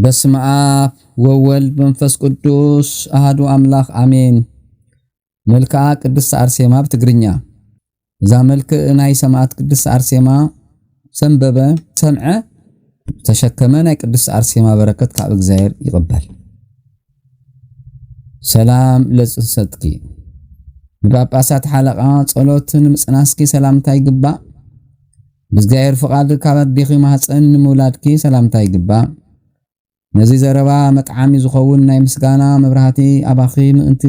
በስመ አብ ወወልድ መንፈስ ቅዱስ አሐዱ አምላክ አሜን። መልክዓ ቅድስት አርሴማ ብትግርኛ። እዛ መልክዕ ናይ ሰማዕት ቅድስት አርሴማ ዘንበበ፣ ሰምዐ፣ ተሸከመ ናይ ቅድስት አርሴማ በረከት ካብ እግዚኣብሔር ይቕበል። ሰላም ለጽንሰትኪ። ንጳጳሳት ሓለቓ ጸሎትን ምጽናስኪ ሰላምታ ይግባእ። ብእግዚኣብሔር ፍቓድ ካብ ኣዴኺ ማህፀን ንምውላድኪ ሰላምታ ይግባእ። ነዚ ዘረባ መጥዓሚ ዝኸውን ናይ ምስጋና መብራህቲ ኣባኺ ምእንቲ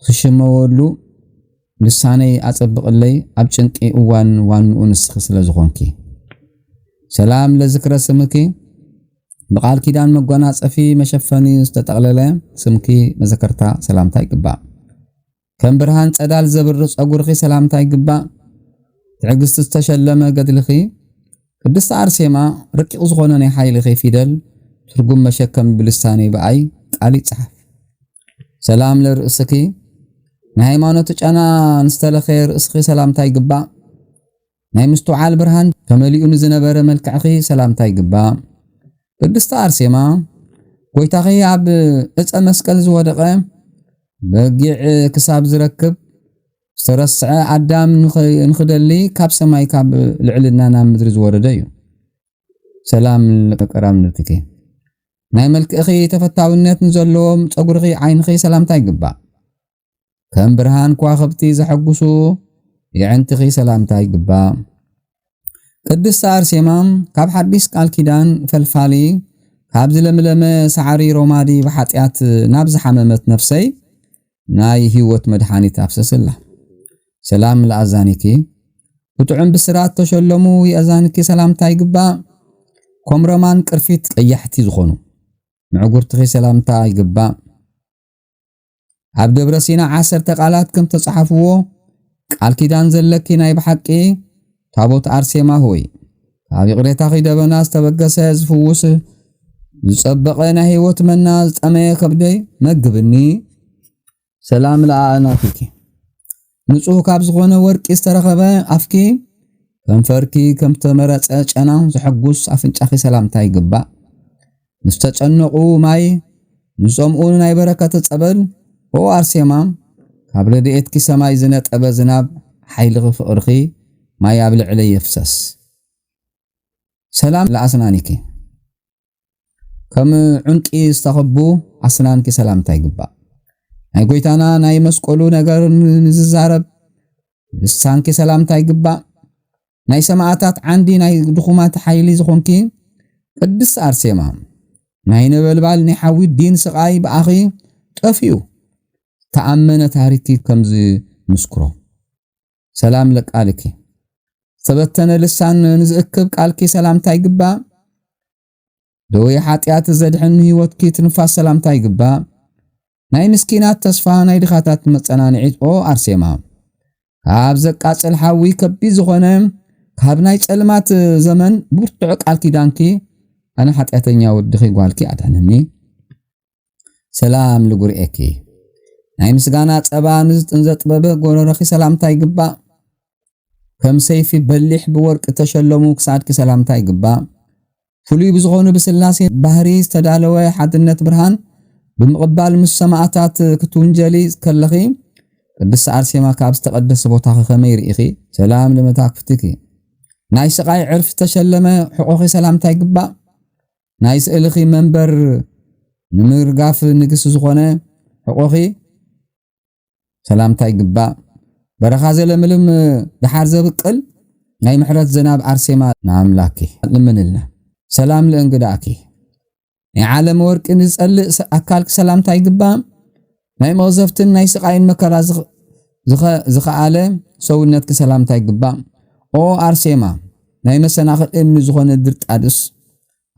ክሽመወሉ ልሳነይ ኣጸብቕለይ፣ ኣብ ጭንቂ እዋን ዋንኡ ንስኺ ስለ ዝኾንኪ። ሰላም ለዝክረ ስምኪ፣ ብቃል ኪዳን መጎናጸፊ መሸፈኒ ዝተጠቕለለ ስምኪ መዘከርታ ሰላምታ ይግባእ። ከም ብርሃን ጸዳል ዘብርህ ጸጉርኺ ሰላምታ ይግባእ። ትዕግስቲ ዝተሸለመ ገድልኺ። ቅድስቲ አርሴማ፣ ረቂቕ ዝኾነ ናይ ሓይልኺ ፊደል ትርጉም መሸከሚ ብልሳነይ ብኣይ ቃል ይጽሓፍ። ሰላም ለርእስኪ፣ ናይ ሃይማኖት ጨና ንዝተለኸየ ርእስኺ ሰላምታ ይግባእ። ናይ ምስትውዓል ብርሃን ተመሊኡ ንዝነበረ መልክዕኺ ሰላምታ ይግባእ። ቅድስቲ አርሴማ፣ ጎይታኺ ኣብ ዕፀ መስቀል ዝወደቐ በጊዕ ክሳብ ዝረክብ ዝተረስዐ ኣዳም ንኽ-፣ ንኽደሊ ካብ ሰማይ ካብ ልዕልና ናብ ምድሪ ዝወረደ እዩ። ሰላም ለቀራምንትኪ። ናይ መልክዕኺ ተፈታውነት ንዘለዎም ጸጉርኺ ዓይንኺ ሰላምታ ይግባእ። ከም ብርሃን ከዋኽብቲ ዘሐጉሱ የዕንትኺ ሰላምታ ይግባእ። ቅድስቲ አርሴማ፣ ካብ ሓዲስ ቃል ኪዳን ፈልፋሊ፣ ካብ ዝለምለመ ሳዕሪ ሮማዲ ብሓጢኣት ናብ ዝሓመመት ነፍሰይ ናይ ህይወት መድሓኒት ኣፍሰስላ። ሰላም ለኣዛኒኪ፣ ብጥዑም ብስራት ተሸለሙ የእዛንኪ ሰላምታ ይግባእ። ኮምረማን ቅርፊት ቀያሕቲ ዝኾኑ ምዕጉርትኺ ሰላምታ ይግባእ። ኣብ ደብረ ሲና ዓሰርተ ቃላት ከም ተጻሓፍዎ፣ ቃል ኪዳን ዘለኪ ናይ ብሓቂ ታቦት አርሴማ ሆይ፣ ካብ ይቕሬታኺ ደበና ዝተበገሰ ዝፍውስ ዝጸበቐ ናይ ህይወት መና ዝጠመየ ከብደይ መግብኒ። ሰላም ለአእናፊኪ፣ ንጹህ ካብ ዝኾነ ወርቂ ዝተረኸበ ኣፍኪ፣ ከንፈርኪ ከም ተመረጸ ጨና ዘሐጉስ ኣፍንጫኺ ሰላምታ ይግባእ። ንዝተጨነቑ ማይ፣ ንዝጸምኡ ናይ በረከት ጸበል። ኦ አርሴማ፣ ካብ ረድኤትኪ ሰማይ ዝነጠበ ዝናብ ሓይልኺ ፍቕርኺ ማይ ኣብ ልዕለይ የፍሰስ። ሰላም ለአስናኒኪ፣ ከም ዑንቂ ዝተኸቡ ኣስናንኪ ሰላምታ ይግባእ። ናይ ጎይታና ናይ መስቀሉ ነገር ንዝዛረብ ልሳንኪ ሰላምታ ይግባእ። ናይ ሰማዕታት ዓንዲ ናይ ድኹማት ሓይሊ ዝኾንኪ ቅድስቲ አርሴማ፣ ናይ ነበልባል ናይ ሓዊ ዲን ስቓይ ብኣኺ ጠፊኡ ተኣመነ ታሪክኪ ከም ዝምስክሮ። ሰላም ለቃልኪ፣ ዝተበተነ ልሳን ንዝእክብ ቃልኪ ሰላምታ ይግባእ። ደዌ ሓጢኣት ዘድሕን ህይወትኪ ትንፋስ ሰላምታ ይግባእ። ናይ ምስኪናት ተስፋ ናይ ድኻታት መጸናንዒት ኦ አርሴማ፣ ካብ ዘቃጽል ሓዊ ከቢድ ዝኾነ ካብ ናይ ጸልማት ዘመን ብርቱዕ ቃል ኪዳንኪ ኣነ ሓጢኣተኛ ወድኺ ጓልኪ ኣድሕንኒ። ሰላም ልጉርኤኪ፣ ናይ ምስጋና ጸባ ንዝጥንዘ ጥበብ ጎረረኺ ሰላምታ ይግባእ። ከም ሰይፊ በሊሕ ብወርቂ እተሸለሙ ክሳድኪ ሰላምታ ይግባእ። ፍሉይ ብዝኾኑ ብስላሴ ባህሪ ዝተዳለወ ሓድነት ብርሃን ብምቕባል ምስ ሰማዕታት ክትውንጀሊ ከለኺ፣ ቅድስቲ አርሴማ ካብ ዝተቐደሰ ቦታኺ ከመይ ርኢኺ? ሰላም ለመታክፍትኪ፣ ናይ ስቓይ ዕርፊ ዝተሸለመ ሕቖኺ ሰላምታ ይግባእ። ናይ ስእልኺ መንበር ንምርጋፍ ንግስ ዝኾነ ሕቖኺ ሰላምታ ይግባእ። በረኻ ዘለምልም ደሓር ዘብቅል ናይ ምሕረት ዝናብ አርሴማ ንኣምላኪ ልምንልና። ሰላም ለእንግዳኪ፣ ናይ ዓለም ወርቂ ንዝጸልእ ሰ-፣ ኣካልኪ ሰላምታ ይግባእ። ናይ መቕዘፍትን ናይ ስቓይን መከራ ዝኸ-፣ ዝኸ-፣ ዝኸኣለ ሰውነትኪ ሰላምታ ይግባእ። ኦ አርሴማ፣ ናይ መሰናኽል እምኒ ዝኾነ ድርጣድስ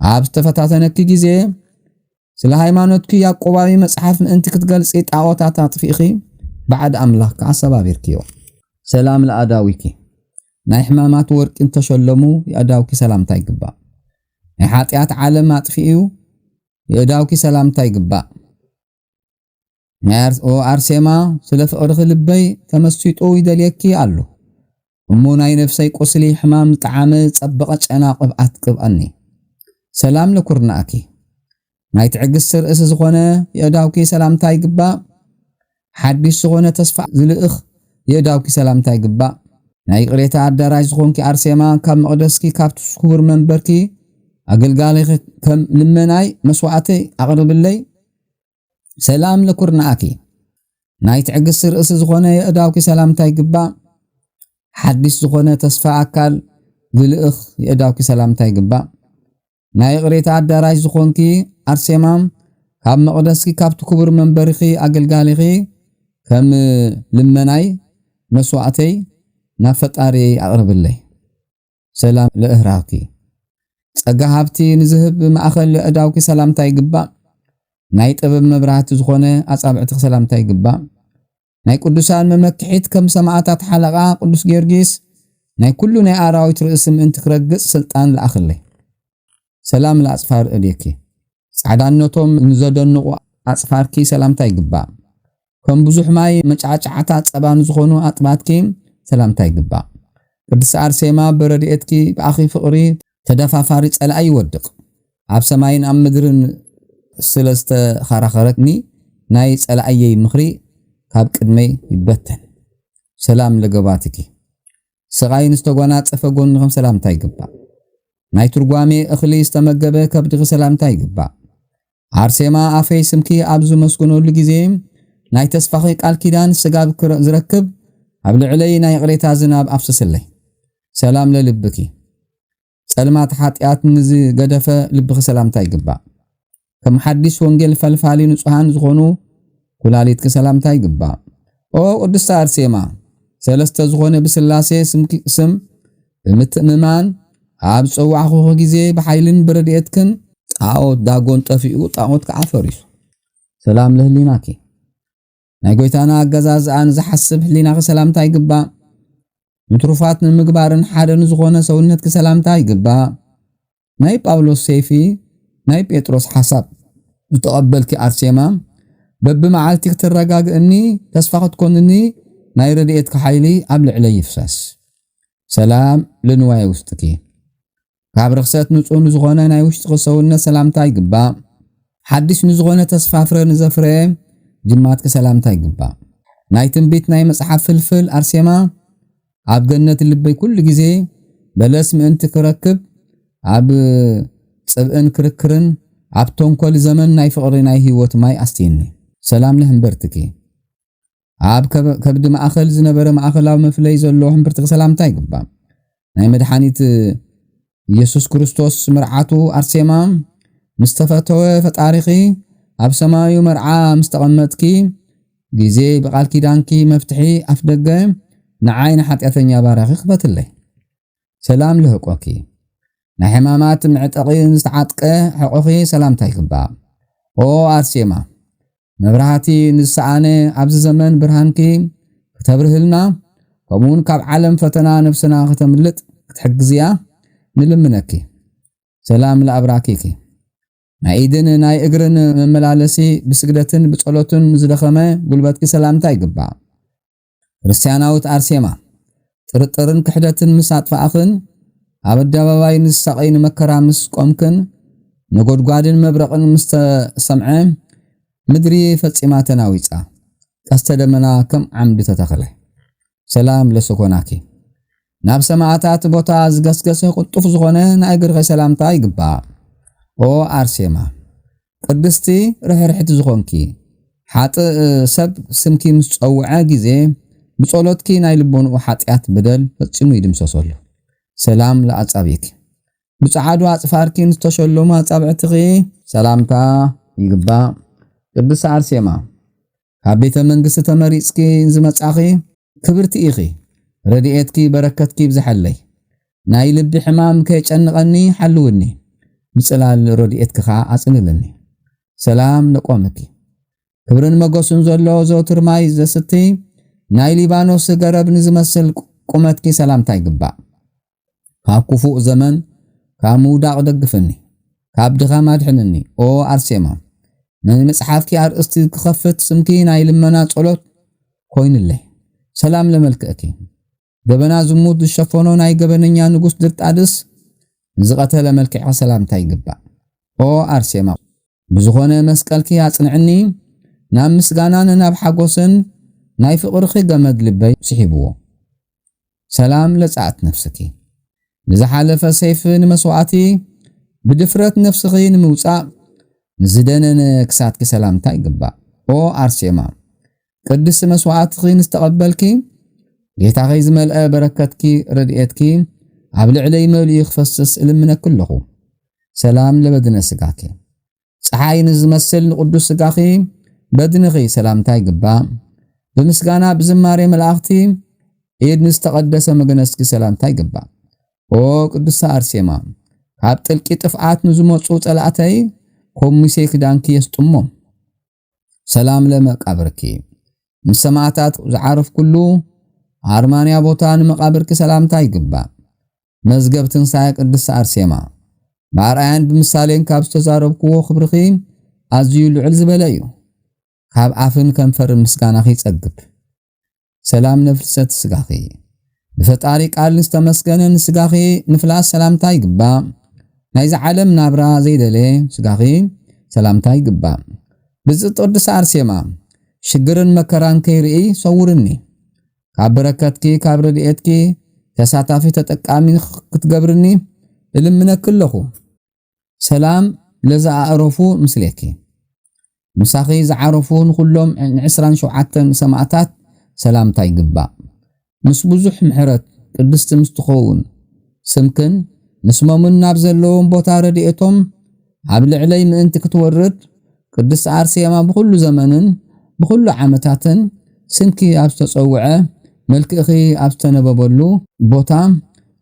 ኣብ ዝተፈታተነኪ ግዜ፣ ስለ ሃይማኖትኪ ያዕቆባዊ መጽሓፍ ምእንቲ ክትገልጺ ጣዖታት ኣጥፊእኺ፣ ባዕድ ኣምላኽ ከኣ ሰባቢርክዮ። ሰላም ለኣዳዊኪ፣ ናይ ሕማማት ወርቂ እንተሸለሙ የእዳውኪ ሰላምታ ይግባእ። ናይ ሓጢኣት ዓለም ኣጥፊኡ የእዳውኪ ሰላምታ ይግባእ። ናይ ኣር-፣ ኦ አርሴማ፣ ስለ ፍቕርኺ ልበይ ተመሲጡ ይደልየኪ ኣሎ። እሞ ናይ ነፍሰይ ቁስሊ ሕማም ዝጠዓመ ጸበቐ ጨና ቅብኣት ቅብኣኒ። ሰላም ለኩርናእኪ፣ ናይ ትዕግስቲ ርእሲ ዝኾነ የእዳውኪ ሰላምታ ይግባእ። ሓድሽ ዝኾነ ተስፋ ዝልእኽ የእዳውኪ ሰላምታ ይግባእ። ናይ ይቕሬታ ኣዳራሽ ዝኾንኪ ኣርሴማ፣ ካብ መቕደስኪ፣ ካብቲ ክቡር መንበርኪ ኣገልጋሊኺ ከም ልመናይ መስዋዕተይ ኣቕርብለይ። ሰላም ለኩርናኣኪ። ናይ ትዕግስቲ ርእሲ ዝኾነ የእዳውኪ ሰላምታ ይግባእ። ሓድሽ ዝኾነ ተስፋ ኣካል ዝልእኽ የእዳውኪ ሰላምታ ይግባእ። ናይ ይቕሬታ ኣዳራሽ ዝኾንኪ ኣርሴማ፣ ካብ መቕደስኪ፣ ካብቲ ክቡር መንበርኺ ኣገልጋሊኺ ከም ልመናይ መስዋዕተይ ናብ ፈጣሪ ኣቕርብለይ። ሰላም ለእህራውኪ። ጸጋ ሃብቲ ንዝህብ ማእከል ኣእዳውኪ ሰላምታ ይግባእ። ናይ ጥበብ መብራህቲ ዝኾነ ኣጻብዕትኺ ሰላምታ ይግባእ። ናይ ቅዱሳን መመክሒት ከም ሰማዕታት ሓለቓ ቅዱስ ጊዮርጊስ ናይ ኩሉ ናይ ኣራዊት ርእሲ ምእንቲ ክረግጽ ስልጣን ለኣኽለይ። ሰላም ለኣጽፋር እዴኪ። ጻዕዳነቶም ንዘደንቑ ኣጽፋርኪ ሰላምታ ይግባእ። ከም ብዙሕ ማይ መጫዕጫዕታ ጸባ ንዝኾኑ ኣጥባትኪ ሰላምታ ይግባእ። ቅድስቲ ኣርሴማ፣ ብረድኤትኪ ብኣኺ ፍቕሪ ተደፋፋሪ ጸላኢ ይወድቕ። ኣብ ሰማይን ኣብ ምድርን ስለ ዝተኸራኸረኒ ናይ ጸላእየይ ምኽሪ ካብ ቅድመይ ይበተን። ሰላም ለገባትኪ። ስቓይ ንዝተጓናጸፈ ጎንኽም ሰላምታ ይግባእ። ናይ ትርጓሜ እኽሊ ዝተመገበ ከብድኺ ሰላምታ ይግባእ። ኣርሴማ፣ ኣፈይ ስምኪ ኣብ ዝመስግነሉ ግዜ ናይ ተስፋኺ ቃል ኪዳን ስጋብ ክረ-፣ ዝረክብ ኣብ ልዕለይ ናይ ይቕሬታ ዝናብ ኣፍስስለይ። ሰላም ለልብኪ። ጸልማት ሓጢኣት ንዝገደፈ ልብኺ ሰላምታ ይግባእ። ከም ሓድሽ ወንጌል ፈልፋሊ ንጹሃን ዝኾኑ ኩላሊትኪ ሰላምታ ይግባእ። ኦ ቅድስቲ ኣርሴማ፣ ሰለስተ ዝኾነ ብስላሴ ስምኪ-፣ ስም ብምትእምማን ኣብ ዝጸዋዕኹኺ ግዜ ብሓይልን ብረድኤትክን ጣዖት ዳጎን ጠፊኡ፣ ጣዖት ከዓ ፈሪሱ። ሰላም ለህሊናኪ። ናይ ጎይታና ኣገዛዝኣ ንዝሓስብ ህሊናኺ ሰላምታ ይግባእ። ንትሩፋት ንምግባርን ሓደ ንዝኾነ ሰውነትኪ ሰላምታ ይግባእ። ናይ ጳውሎስ ሰይፊ፣ ናይ ጴጥሮስ ሓሳብ ዝተቐበልኪ ኣርሴማ፣ በብመዓልቲ ክትረጋግእኒ፣ ተስፋ ክትኮንኒ፣ ናይ ረድኤትኪ ሓይሊ ኣብ ልዕለይ ይፍሰስ። ሰላም ለንዋየ ውስጥኪ። ካብ ርኽሰት ንጹህ ንዝኾነ ናይ ውሽጥኺ ሰውነት ሰላምታ ይግባእ። ሓድሽ ንዝኾነ ተስፋ ፍረ ንዘፍረየ ጅማትኪ ሰላምታ ይግባእ። ናይ ትንቢት ናይ መጽሓፍ ፍልፍል ኣርሴማ፣ ኣብ ገነት ልበይ ኩሉ ግዜ በለስ ምእንቲ ክረክብ፣ ኣብ ጽብእን ክርክርን ኣብ ተንኮል ዘመን ናይ ፍቕሪ ናይ ህይወት ማይ ኣስትይኒ። ሰላም ለህንበርትኪ። ኣብ ከብ-፣ ከብዲ ማእከል ዝነበረ ማእከላዊ መፍለይ ዘሎ ህንብርትኺ ሰላምታ ይግባእ። ናይ መድሓኒት ኢየሱስ ክርስቶስ መርዓቱ ኣርሴማ፣ ምስ ተፈተወ ፈጣሪኺ ኣብ ሰማዩ መርዓ ምስ ተቐመጥኪ ግዜ፣ ብቓል ኪዳንኪ መፍትሒ ኣፍ ደገ ንዓይ ንሓጢኣተኛ ባርያኺ ክፈትለይ። ሰላም ልህቆኪ። ናይ ሕማማት መዕጠቒ ዝተዓጥቀ ሕቖኺ ሰላምታ ይግባእ። ኦ ኣርሴማ፣ መብራህቲ ንዝሰኣነ ኣብዚ ዘመን ብርሃንኪ ክተብርህልና፣ ከምኡውን ካብ ዓለም ፈተና ነብስና ክተምልጥ ክትሕግዝያ ንልምነኪ። ሰላም ለኣብራኪኪ። ናይ ኢድን ናይ እግርን መመላለሲ ብስግደትን ብጸሎትን ዝደኸመ ጉልበትኪ ሰላምታ ይግባእ። ክርስትያናዊት ኣርሴማ፣ ጥርጥርን ክሕደትን ምስ ኣጥፋእኽን፣ ኣብ ኣደባባይ ንዝሳቐይ ንመከራ ምስ ቆምክን፣ ነጎድጓድን መብረቕን ምስ ተሰምዐ፣ ምድሪ ፈጺማ ተናዊጻ፣ ቀስተ ደመና ከም ዓምዲ ተተኽለ። ሰላም ለሰኮናኪ። ናብ ሰማዕታት ቦታ ዝገስገሰ ቅልጡፍ ዝኾነ ናይ እግርኺ ሰላምታ ይግባእ። ኦ ኣርሴማ፣ ቅድስቲ ርሕርሕቲ ዝኾንኪ፣ ሓጥእ ሰብ ስምኪ ምስ ጸውዐ ግዜ፣ ብጸሎትኪ ናይ ልቦንኡ ሓጢኣት በደል ፈጺሙ ይድምሰሰሉ። ሰላም ለኣጻብዕኪ። ብጸዓዱ ኣጽፋርኪ ንዝተሸለሙ ኣጻብዕትኺ ሰላምታ ይግባእ። ቅድስቲ ኣርሴማ፣ ካብ ቤተ መንግስቲ ተመሪጽኪ ዝመጻኺ ክብርቲ ኢኺ። ረድኤትኪ በረከትኪ ይብዝሐለይ። ናይ ልቢ ሕማም ከየጨንቐኒ ሓልውኒ። ብጽላል ረድኤትኪ ኸኣ ኣጽልልኒ። ሰላም ለቆምኪ። ክብርን መጎስን ዘሎ ዘወትር ማይ ዘስቲ ናይ ሊባኖስ ገረብ ንዝመስል ቁመትኪ ሰላምታ ይግባእ። ካብ ክፉእ ዘመን፣ ካብ ምውዳቕ ደግፍኒ፣ ካብ ድኻም ኣድሕንኒ። ኦ ኣርሴማ፣ ናይ መጽሓፍኪ ኣርእስቲ ክኸፍት ስምኪ ናይ ልመና ጸሎት ኮይኑለይ። ሰላም ለመልክዕኪ። ገበና ዝሙት ዝሸፈኖ ናይ ገበነኛ ንጉስ ድርጣድስ ንዝቐተለ መልክዕኪ ሰላምታ ይግባእ። ኦ ኣርሴማ፣ ብዝኾነ መስቀልኪ ኣጽንዕኒ፣ ናብ ምስጋናን ናብ ሓጎስን ናይ ፍቕርኺ ገመድ ልበይ ስሒብዎ። ሰላም ለጻዕት ነፍስኪ። ንዝሓለፈ ሰይፊ ንመስዋእቲ፣ ብድፍረት ነፍስኺ ንምውጻእ ንዝደነነ ክሳድኪ ሰላምታ ይግባእ። ኦ ኣርሴማ፣ ቅድስቲ መስዋእትኺ ንዝተቐበልኪ፣ ጌታኺ ዝመልአ በረከትኪ ረድኤትኪ ኣብ ልዕለይ መሊኡ ክፈስስ እልምነኪ ኣለኹ። ሰላም ለበድነ ስጋኪ። ጸሓይ ንዝመስል ንቅዱስ ስጋኺ በድንኺ ሰላምታ ይግባእ። ብምስጋና ብዝማሬ መላእኽቲ ኢድ ንዝተቐደሰ መግነዝኪ ሰላምታ ይግባእ። ኦ ቅድስቲ ኣርሴማ፣ ካብ ጥልቂ ጥፍኣት ንዝመጹ ጸላእተይ ከም ሙሴ ክዳንኪ የስጥሞም። ሰላም ለመቃብርኪ። ምስ ሰማዕታት ዝዓረፍኩሉ ኣርማንያ ቦታ ንመቃብርኪ ሰላምታ ይግባእ። መዝገብ ትንሳኤ ቅድስቲ ኣርሴማ፣ ብኣርኣያን ብምሳሌን ካብ ዝተዛረብክዎ ክብርኺ ኣዝዩ ልዕል ዝበለ እዩ። ካብ ኣፍን ከንፈርን ምስጋናኺ ይጸግብ። ሰላም ነፍልሰት ስጋኺ። ብፈጣሪ ቃል ንዝተመስገነ ንስጋኺ ንፍላስ ሰላምታ ይግባእ። ናይዚ ዓለም ናብራ ዘይደለ ስጋኺ ሰላምታ ይግባእ። ብጽብጽቲ ቅድስቲ ኣርሴማ፣ ሽግርን መከራን ከይርኢ ሰውርኒ። ካብ በረከትኪ፣ ካብ ረድኤትኪ ተሳታፊ ተጠቃሚ ክትገብርኒ እልምነኪ ኣለኹ። ሰላም ለዝኣዕረፉ ምስሌኪ። ምሳኺ ዝዓረፉ ንኹሎም ንዕስራን ሸውዓተን ሰማእታት ሰላምታ ይግባእ። ምስ ብዙሕ ምሕረት ቅድስቲ ምስ ትኸውን ስምክን ንስሞምን ናብ ዘለዎም ቦታ ረድኤቶም ኣብ ልዕለይ ምእንቲ ክትወርድ ቅድስቲ ኣርሴማ ብኹሉ ዘመንን ብኹሉ ዓመታትን ስምኪ ኣብ ዝተጸውዐ መልክእኺ ኣብ ዝተነበበሉ ቦታ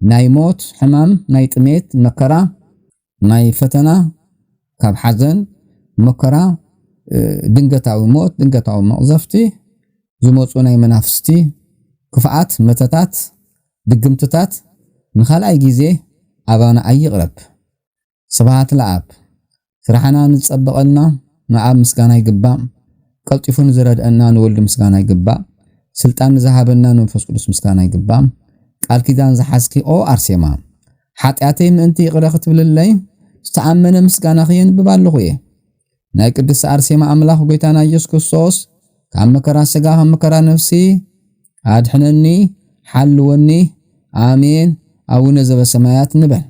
ናይ ሞት፣ ሕማም፣ ናይ ጥሜት፣ መከራ፣ ናይ ፈተና፣ ካብ ሓዘን፣ መከራ፣ እ፣ ድንገታዊ ሞት፣ ድንገታዊ መቕዘፍቲ፣ ዝመጹ ናይ መናፍስቲ ክፍኣት፣ መተታት፣ ድግምትታት ንኻልኣይ ግዜ ኣባና ኣይቕረብ። ስብሃት ለኣብ። ስራሕና ንጸበቐልና ንኣብ ምስጋና ይግባእ። ቀልጢፉ ንዝረድአና ንወልድ ምስጋና ይግባእ። ስልጣን ንዝሃበና ንመንፈስ ቅዱስ ምስጋና ይግባእ። ቃል ኪዳን ዝሓዝኪ ኦ ኣርሴማ፣ ሓጢኣተይ ምእንቲ ይቕረ ክትብልለይ ዝተኣመነ ምስጋናኺ የንብብ ኣለኹ እየ። ናይ ቅድስቲ ኣርሴማ ኣምላኽ ጎይታና ኢየሱስ ክርስቶስ ካብ መከራ ስጋ ካብ መከራ ነፍሲ ኣድሕነኒ፣ ሓልወኒ። ኣሜን። ኣቡነ ዘበሰማያት ንበል።